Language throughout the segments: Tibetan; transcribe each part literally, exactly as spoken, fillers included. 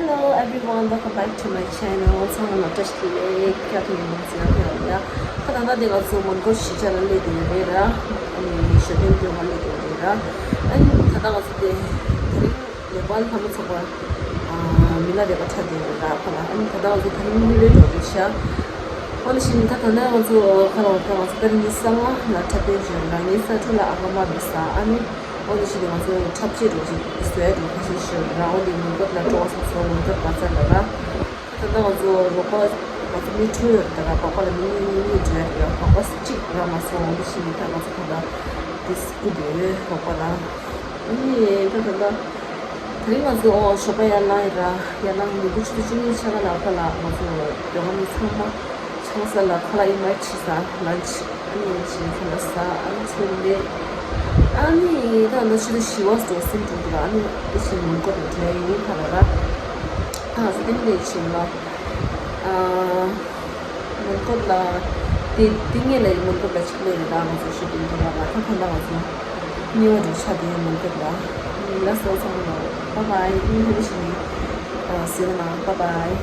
Hello everyone, welcome back to my channel. ཚང་མ་ལ་བཀྲ་ཤིས་བདེ་ལེགས། ཁྱེད་ཚོ་ཡིན་ཟེར་ཡ་ཡ། ད་ད་ལྟ་དེ་ང་ཚོ་མོན་གྷོ་གཞིས་ཆགས་ལ་སླེབས་བསྡད་ཡོད་རེད་ར། ཨ་ནི་ཞོ་སྟོན་སྐྱོང་བ་སླེབས་བསྡད་ཡོད་རེད་ར། ཨ་ནི་ད་ལྟ་ང་ཚོ་དེ་དེ་རིང་ནེ་པཱལ་ལྷ་མོ་ཚོགས་པ་མི་ལ་རས་པ་འཁྲབ་བསྡད་ཡོད་ར། ཁོ་ལ་ཨ་ནི་ད་ལྟ་ང་ཚོ་ད་རིང་དངུལ་ལས་འགྲོ་གི་ཤག་ཨོ་ལེ་ཤི་ནི་ད་ད་ན་ང་ཚོ་ཁ་ལ་བ་ད་ང་ཚོ་ད་རིང་ནི་གསང་སྔགས་ལ་འཁྲབ་སྟོན་བྱོས་ར། ངའི་ས་ཁྲ་ལ་ཨ་ཁ་མ་མི་ས་ཨ་ནི། ཨོ་ལེ་ཤི་ནི་ང་ཚོ་འཁྲབ་ཆས་འགྲོ་ཞིག་བཟོས་འགྲོ་ཁ་ཤས་ཤོད་ར། ཨོ་ལེ་མོན་གྷོ་ལ་འགྲོ་སོང་སོང་མོན་གྷོ་བ་ཚ་ལ་ར། ད་ལྟ་ང་ཚོ་རོགས་པ་ང་ཚོ་མི་དྲུག་ཡོད་རེད་ད་ར། རོགས་པ་ལ་མི་གཉིས་གཉིས་གཉིས་འབྲེལ་ར། རོགས་པ་གཅིག་ར་མ་སོང་། ཨོ་ལེ་ཤི་ནི་ད་ང་ཚོ་ད་ལྟ་དེ་སྐུ་དེ་རོགས་པ་ལ་ཨ་ནི་ད་ད་ལྟ། དེ་རིང་ང་ཚོ་ཨོ་ཞོགས་པ་ཡར་ལངས་ཡིན་ར། ཡར་ལངས་ནས་ཉིན་གུང་ཆུ་ཚོད་བཅུ་གཉིས་ཆ་ག་ལ་ཁ་ལ་ང་ཚོ་སྡོད་ཁང་ཚང་མ་ཆང་ས་ལ་ཁ་ལ་ཨིན་ཝའི་ཊི་བྱས་ས་ལན་ཆི་ཨ་ནི་ཡིན་ཕྱིན་ཚང་མ་ཟ། ཨ་ནི་ཚོ་ལས་ཨ་ནི་ད་ང་ཆུ་ཚོད་བཞི་བ་སོ་སིམ་འགྲོ་འདུག་ཨ་ནི་དེ་བཞིན་མོན་གྷོ་དང་འབྲེལ་ཡིན་ཁ་ལ་ར། ད་ང་ཚོ་དེ་འདྲ་ཕྱིན་ལ་ཨ། མོན་གྷོ་ལ། དེ་དེ་ངེད་ལ་མོན་གྷོ་ལ་ཆིག་ལོ་རེ་རང་ང་ཚོ་ཤོ་པིང་དེ་ལ་ང་ཐོ་ཐོ་ལ་ང་ཚོ་ཉེ་བ་རུ་ཆ་དེ་མོན་གྷོ་ལ། ལ་སོ་སོང་ལ་bye bye། ཨིན་ཧེ་ཤི་ནི་སི་ལ་ན་bye bye།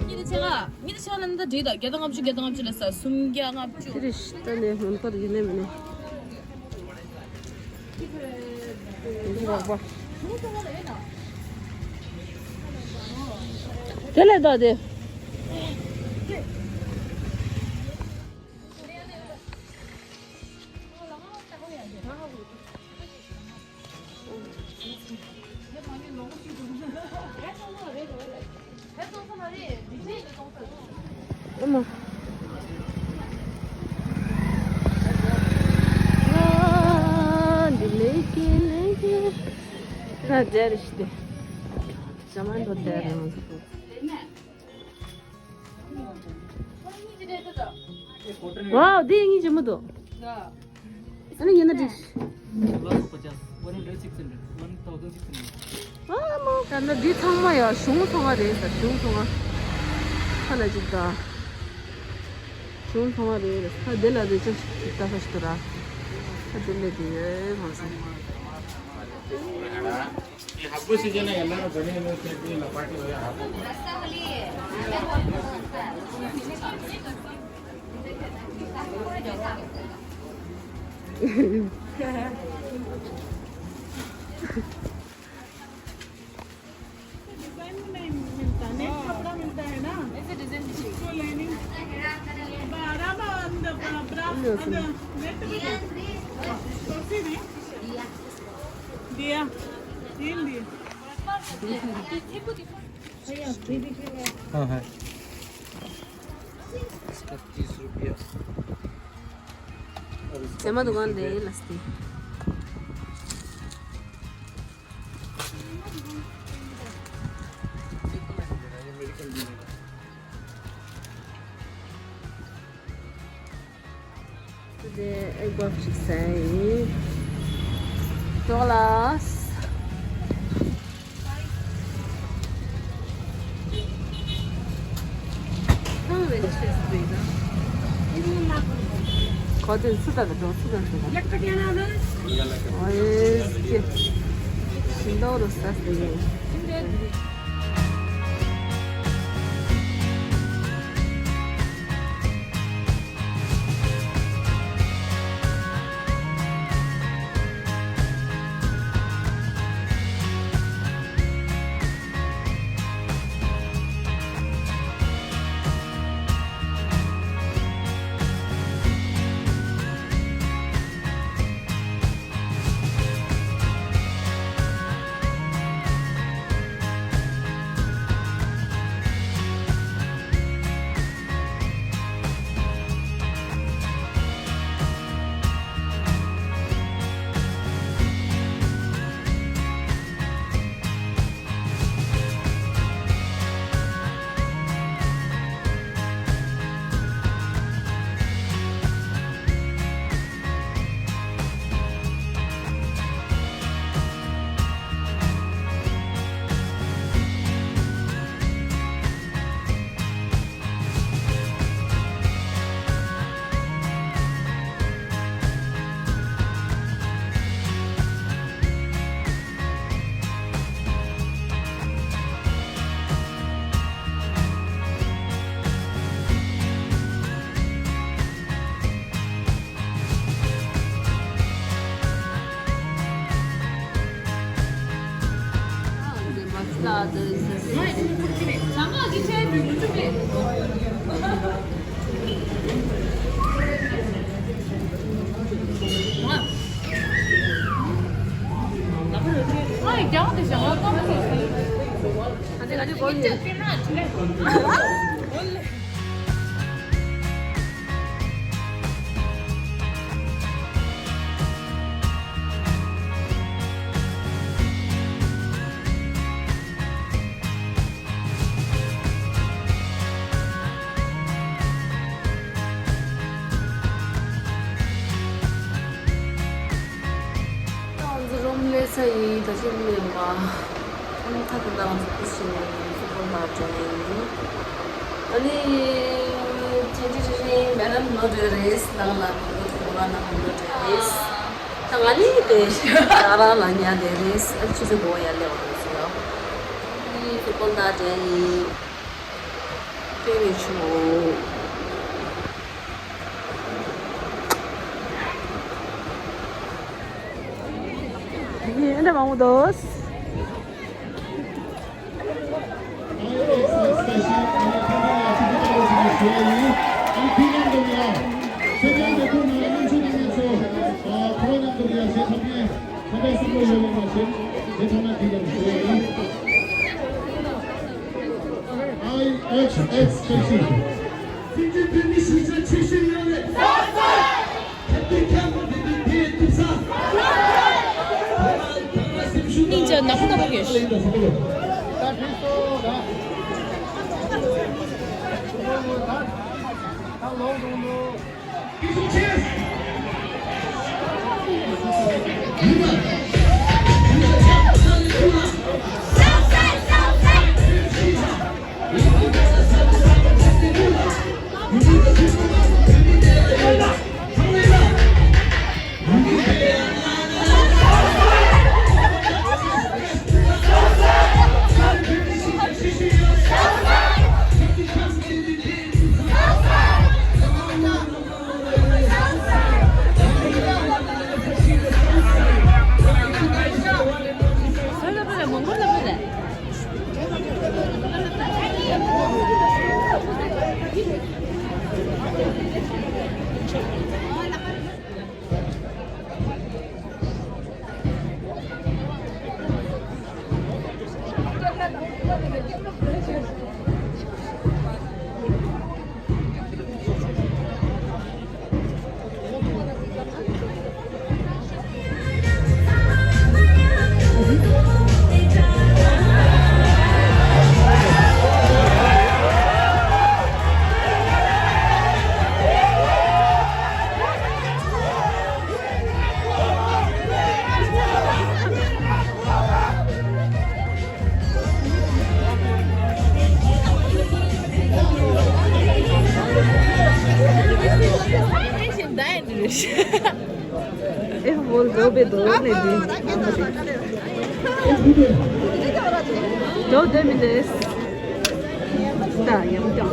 ཉི་ཤུ་རྩ་ལྔ། ཉི་ཤུ་རྩ་ལྔ་ནི་ད་འགྲིག་ད། བརྒྱ་དང་ལྔ་བཅུ། བརྒྱ་དང་ལྔ་བཅུ་ལ་ས་སུམ་བརྒྱ་ལྔ་བཅུ། དེ་རེད་ཤི་ད་ནས་མོན་གྷོ་ཡིན་ནས་མིན་ནས། དེ་ལས་ད་དེ། ཨ་མ། ཨ། འདི་ལས་ཀྱི་ལས་ཀྱི། ད་འདྲ་རེད་ཤི་སྟེ། ཇ་མ་འགྲོ་འདྲ་རེད་མ་གཏོགས། ཝའོ། འདི་ཡིན་གྱི་མི་འདུག་ཨ་ནི་ཡིན་ན་འགྲིག་ཨ་མ། ད་ནི་འདི་ཚང་མ་ཡ་གཞུང་ཚོང་བ་རེད་ས། གཞུང་ཚོང་བ་ཁ་ལ་ཅིག་ད། གཞུང་ཚོང་བ་རེད་ས། དེ་ལ་རེ་ཅོ་ཞིག་ད་ས་ཞིག་ཏུ་ར། ད་དེ་ལས་དེ་ཡོད་མ་སོང་། ཧ་པོ་སི་ཇན་ཡ་ལ་ར་བ་ནི་ནོ་ཁེ་ཏི་ལ་པ་ཏི་ལ་ཧ་པོ། डिजाइन नहीं मिलता, नेट कपड़ा मिलता है ना। ऐसे डिजाइन भी चाहिए। तो लाइनिंग बारह में अंदर ब्रा, अंदर नेट भी है। तो फिर दिया, तीन दिए। हाँ, है। इसका तीस रुपया। और इसका ཚེ་མ་དུ་གང་དེ་ཡིན་ལ་སྟེ། དེ་ཨེག་བྷབ་ཅིག་ཟ་ཡིན། ཅོག་ལ། ཁོ་ཚོས་སུ་དང་འགྲོ་སུ་དང་འགྲོ། ཨོ་ཡེ་སི་ཀེ། ཤིང་ཏོག་རུ་ས་སུ་ཡིན། ཁོ་ཡི། ང་ཚོ་རུམ་སླེབས་ཚར་ཡིན། ད་ཅི་སླེབས་མ། ཨ་ནི་ཁ་ཐུག་ང་ཚོ་ཁུ་སིམ་ཕུ་ཊི་བོལ་ལ་འགྲོ་ཡིན། ཨ་ནི་ཅི་ཅི་ཅི་ཅི་མེ་ཌམ་ནོར་འགྲོ་རེད། ནང་ལ་ཁོ་ཁོ་ང་ནང་ནོར་འགྲོ་རེད། ད་ང་ནི་དེ་ང་རང་ལ་ཉལ་བསྡད་རེད། ཨ་ཆུ་ཚོད་དགུ་པ་ཡར་སླེབས་པ་རེད་ཟེར་ཡོད། ཨ་ནི་ཕུ་ཊི་བོལ་ལ་འགྲོ་ཡིན། དཔེ་མི་ཆུང་། འདི་མང་པོ་འདུག I X X K C. སྲིད་སྐྱོང་བོད་མིའི་གཞིས་ཆགས་ཆེ་ཤོས་ཡོད་རེད། ཁྱབ་མདོ་ཁྱབ་མདོ་འདི་དུས་དེ་ཐུབ་ས། སྙིང་རྗེ་ནག་པོ་ནག་པོ་གྱོན་ཤིག Эх, вот, добе, добе, добе. До, до, минес. Да, я понял.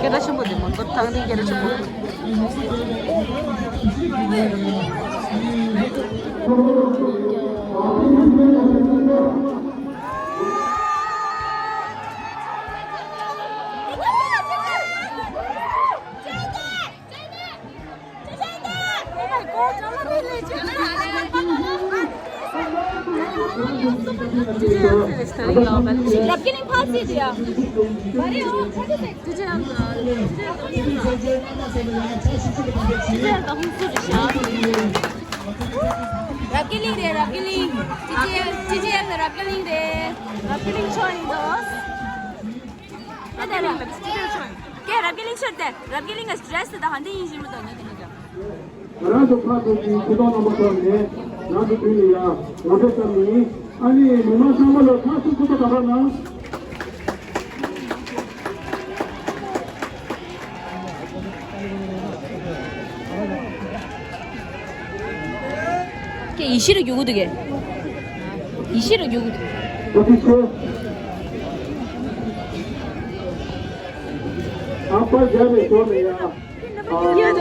སྐད་གྲགས་ཆེན་པོ་འདི་མོན་གྷོ་ཐང་འདི་སྐད་གྲགས་ཆེན་པོ། རབ་རྒྱས་གླིང་ཕར་ཚུར་རེད་ཡ། རབ་རྒྱས་གླིང་རེད། རབ་རྒྱས་གླིང་། ཅི་ཅི་ཅི་ཅི་ཡང་རབ་རྒྱས་གླིང་རེད། རབ་རྒྱས་གླིང་ཕྱོགས་ཡིན་དོ། ད་ལྟ་ར། ཀྱེ་རབ་རྒྱས་གླིང་ཤར་ཏེ། རབ་རྒྱས་གླིང་གི་ཌི་རེ་སི་དེ་ད་ཧ་འདི་ཡིན་ཞིག་མི་འདུག་ངས་དེ་ནས་ཀྱང་། ང་རང་ཚོ་ཕར་ཚུར་གྱི་ཆོས་ཚོགས་རྣམ་པ་ཚོ་ནས་ ང་ཚོ་དུས་ནས་ཡང་ངོ་སྤྲོད་བཏང་ནས་ཨ་ནི་མི་མང་ཚང་མ་ལ་ཁ་ཐུག་ཐུག་པ་ག་པར་གནང་། ཀྱེ་ཡེ་ཤེས་རུ་རྒྱུག་གི་འདུག་གས། ཡེ་ཤེས་རུ་རྒྱུག་གི་འདུག་ཨོ་ཏི་ཤོ། ཨ་པ་རྒྱ་ནས་ཤོར་ནས་ཡ། ཁྱེད་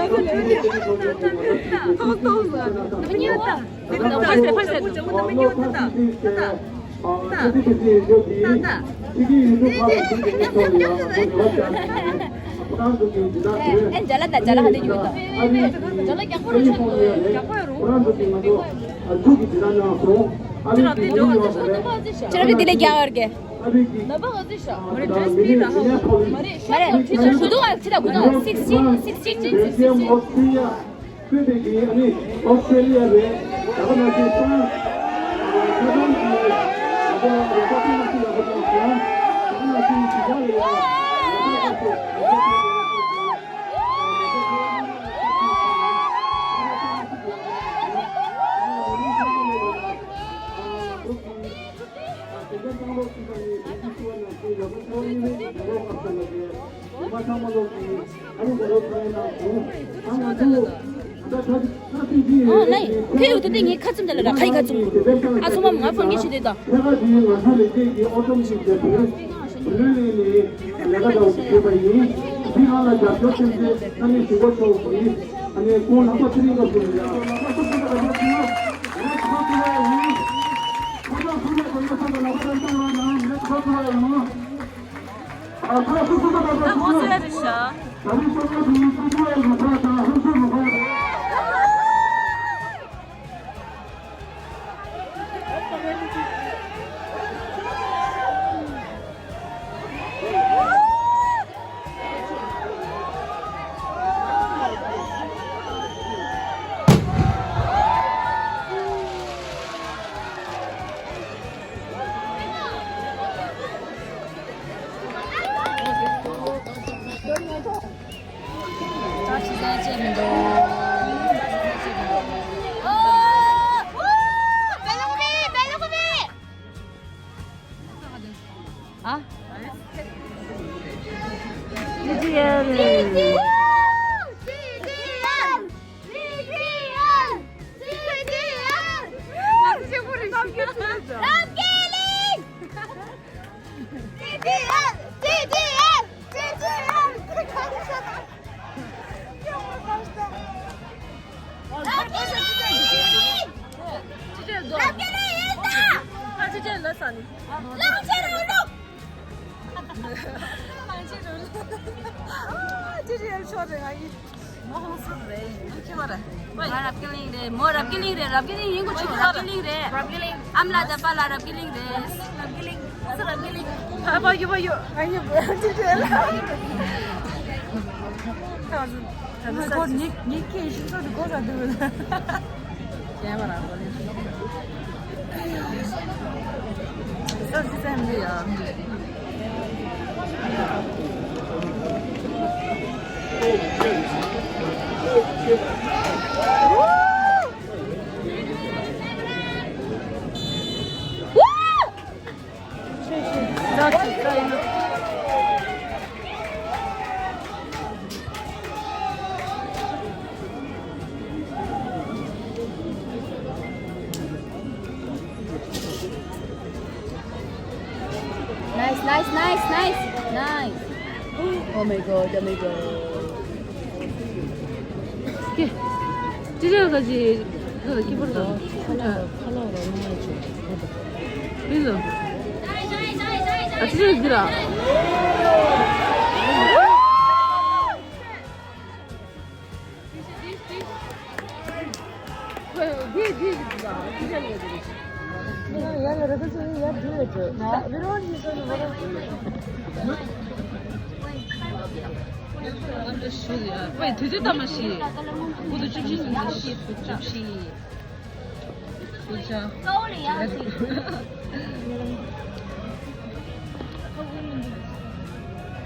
རང་གི་དེ་ལས་རྒྱག་བར་གྱི། མ་རེད། ཞུ་དུ་བ་ཅི་ད་གུ་དུ་sixteen sixteen sixteen sixteen། ཁོས་དེ་གི་ཨ་ནི་ཨོ་སི་ཀྲེ་ལི་ཡ་རེད། ད་ག་ནང་བཞིན་ཧྥ་རན་སི་ཧྥ་རན་སི་གི་ད་ག་ནང་བཞིན་ཇི་ལི་ཡ་རེད། ཨ་ལའི། ཕེ་ཡུ་ཏི་ཏི་ངའི་ཁ་བཙུམ་དེ་ལ་ར་ཁ་ཡི་ཁ་བཙུམ་གོ། ཨ་ཚོ་མ་ང་ཕོན་གྱི་ཞི་དེ་ད། ཕེ་ཁ་དེ་ང་ཚོ་ལས་ཀའི་ཨོ་ཏོམ་ཞིག་དེ་བུ་ལུས་ལས་ནས་ལས་ཀ་འདྲ་བོ་ཞིག་བྱེད་པ་ཡིན། དེ་ང་ལ་རྒྱབ་སྐྱོར་ཐེབས་ཚེ་ཨ་ནི་ཞུ་བ་ཆོག་གི། ཨ་ནི་ཁོང་ལྷག་པ་ཚེ་རིང་སྐབས་སུ་ཡང་ལྷག་པ་ཚེ་རིང་སྐབས་སུ་ཡང་ཁོ་ཚོ་ཁོ་ཚོ་ཁོ་ཚོ་ཁོ་ཚོ་ཁོ་ཚོ་ལྷག་པ་ཚེ་རིང་སྐབས་སུ་ཡང་ཁོ་ཚོ་ཁོ་ཚོ་ད་ཁོ་ཚོ་ཡ་རེད་ཤག་ཨ། ཅི་ཅི་ཡ་རེད། ང་རབ་ཀི་ལིང་རེད། མོ་རབ་ཀི་ལིང་རེད། རབ་ཀི་ལིང་ཡིན་དགོས་ཆོག་རབ་ཀི་ལིང་རེད། རབ་ཀི་ལིང་། ཨ་མ་ལགས་དང་པ་ལགས་རབ་ཀི་ལིང་རེད། རབ་ཀི་ལིང་། སུ་རབ་ཀི་ལིང་། ཨ་ཕ་ཡུ་ཕ་ཡུ། ཨ་ཡུ་ཅི་བྱས་ལ། ཁོ་ནི་ནི་ཀི་ཤི་སོ་དུ་གོ་ས་དུ་ལ། ཁྱད་པར་རང་གོ་ལེ། སོ་སི་སེམས་ལ་ཡ། Nice, nice, nice, nice, nice. Oh my god, oh my god. ཀྱེ། ཅི་ལས་ག་ཅི། ཁ་ལ་ཀི་པར་དང་། ཁ་ལ་ཁ་ལ་ར་ནི་ཡ་ཅི། ཨི་ལོ། ཨ་ཅི་ལས་འདི་ར། འདི་འདི་འདི་ལ་ཅི་ལས་འདི་ར། ཡ་ལ་ར་ག་ཚོད་ཡ་འདི་ལ་ཅི། ན་བི་རོ་ནི་སོ་ནི་བ་ར། ཝེ་དུས་ཚོད་ལྟ་མ་ཤེས། དགུ་དང་བཅུ་བཞི་ཉི་ཤུ་བཅུ་བཞི། དགུ་ཆ།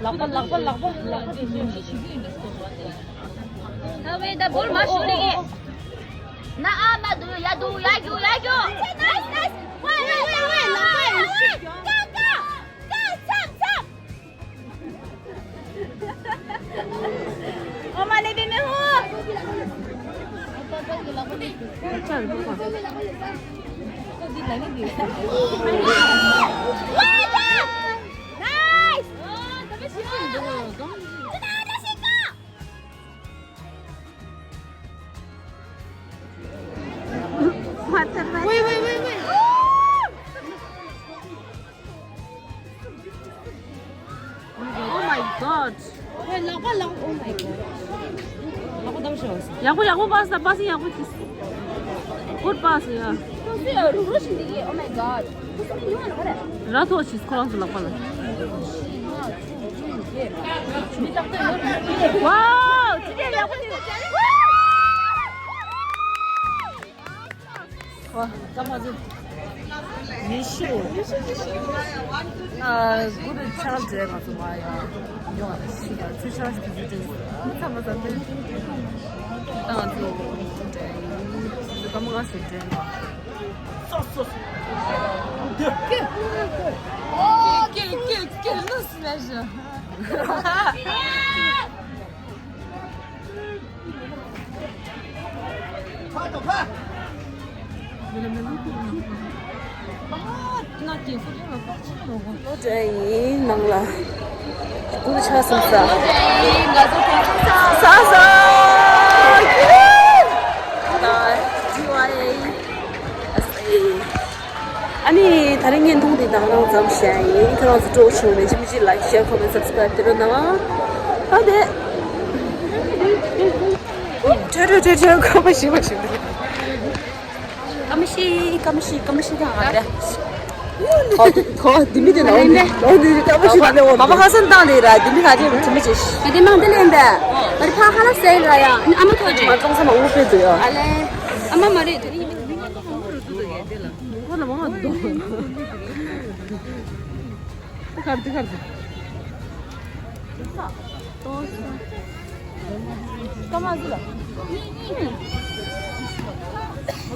ལག་པ་ལག་པ་ལག་པ་ལག་པ་དེ་ཚོ། ད་ཝེ་ད་བོལ་མ་ཤོར་རེད། ན་ཨ་མ་དུ་ཡ་དུ་ཡ་རྒྱུ་ཡ་རྒྱུ། Nice, nice. Wait, wait, wait, wait. Go, go, go. Stop, stop. Oh, my baby, me who? Nice. What the fuck? Wait, wait, wait, wait. Oh my god. Hey, ལག་པ་ལག། Oh my god. ལག་པ་བསྡམས་ཤོག་ཡག་པོ་ཡག་པོ་པ་སི་ད། པ་སི་ཡག་པོ་གྱིས། Good pass, yeah. ཁོ་ཚོས་རུག་རུག་བྱེད་འདི་གི། Oh my god. ཁོ་ཚོ་ཡོང་བ་ལ་ག་རེ། ར་ཐོག་ཆིས་ཁོ་རང་ཚོ་ལག་པ་ལ། Wow, ཅི་འདྲའི་ཡག་པོ་འདུག་ཝ། སྐར་མ་ཚོ། ཉི་ཤུ། ཨ། གུ་རུ་ཆག་འདྲེ་ང་ཚོ་མ་ཡ། ཡོང་བ་ཤི་ཡ་ཚུ་ཆག་ཞིག་གི་ཚུ་ཚ་མ་ཚ་ཚུ། ད་ང་ཚོ་འདྲེ་ཡིན། སྐར་མ་ང་ཚོ་འདྲེ་ཡིན་པ། སོ་སོ། ཀེ་ཀེ་ཀེ་ཀེ་ལུས་མེད་ཞོ། ལོ་དྲན་ཡིན་ནང་ལ་སྐུ་ཆ་སོང་ས། ས་ས། ད་ཇི་ཝའི་ཨེ་ཨེ་ཨེ། ཨ་ནི་ད་རིང་བརྙན་ཐུང་འདི་དང་རང་ཙམ་བཤད་ཡིན། ཁྱེད་རང་ཚོ་སྤྲོ་བྱུང་ན་ཞིབ་ཞིབ་like, share, comment, subscribe དེ་རུ་གནང་། ཨ་དེ། ཁྲ་ཁྲ་ཁྲ་ཁྲ་ཁོ་པ་ཞིབ་པ་ཞིབ། ཀ་མ་ཤི་ཀ་མ་ཤི་ཀ་མ་ཤི་དང་ཨ་དེ། ཐོ་ཐོ་དི་མི་དེ་ནོ་ནི་ནོ་ནི་ཀ་མ་ཤི་ནོ་ནི། བ་བ་ཁ་སང་བཏང་དེ་ར་དི་མི་ཁ་ཅེ་དི་མི་ཅེ་ཤི། ཨ་དེ་མང་དེ་ལེན་པས། ཨ་དེ་ཕ་ཧ་ལ་སེ་ར་ཡ། ཨ་ནི་ཨ་མ་ཐོ་ཅེ། མ་ཙོང་ས་མ་འུ་པེ་དུ་ཡ། ཨ་ལེ། ཨ་མ་མ་རེད་དེ་ནི། ཁོ་ལ་མང་འདུག་ཏི་ཁར་ཏི་ཁར་ཏི། ཀ་མ་ཟི་ལ།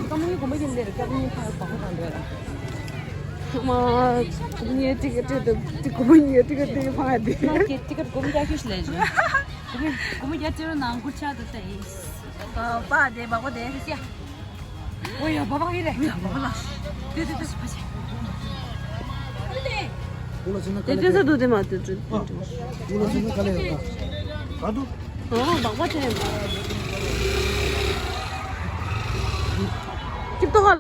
ཀ་མ་ཡི་གོ་མ་ཡིན་ལེར་ཀ་མ་ཡི་ཕ་ཡི་པ་ཧོ་དང་འདྲ། ཀ་མ་ངའི་ཏི་ཀ་ཏི་ཏི་ཀོ་མ་ངའི་ཏི་ཀ་ཏི་ཕ་ཡི་ཏི། ན་ཀེ་ཏི་ཀ་གོ་མ་རྒྱ་ཁྱོད་ཤི་ལེ་ཞུ། གོ་མ་རྒྱ་ཏི་རུ་ནང་ཁུར་ཆ་ཏི་ཏི་ཡིས། པ་དེ་བ་གོ་དེ། ཨོ་ཡ། བ་བ་ཡི་རེད། ཡ་བ་བ་ལ། དེ་དེ་དེ་སུ་ཕ་ཆེ། དེ་དེ་ས་དུ་དེ་མ་དེ་དེ། དེ་ལ་ཟིན་ན་ག་ལེ་ཡོད་ད། ག་དུ། ཨོ་བ་བ་དེ། ཀིབ་ཏོ་ཧ།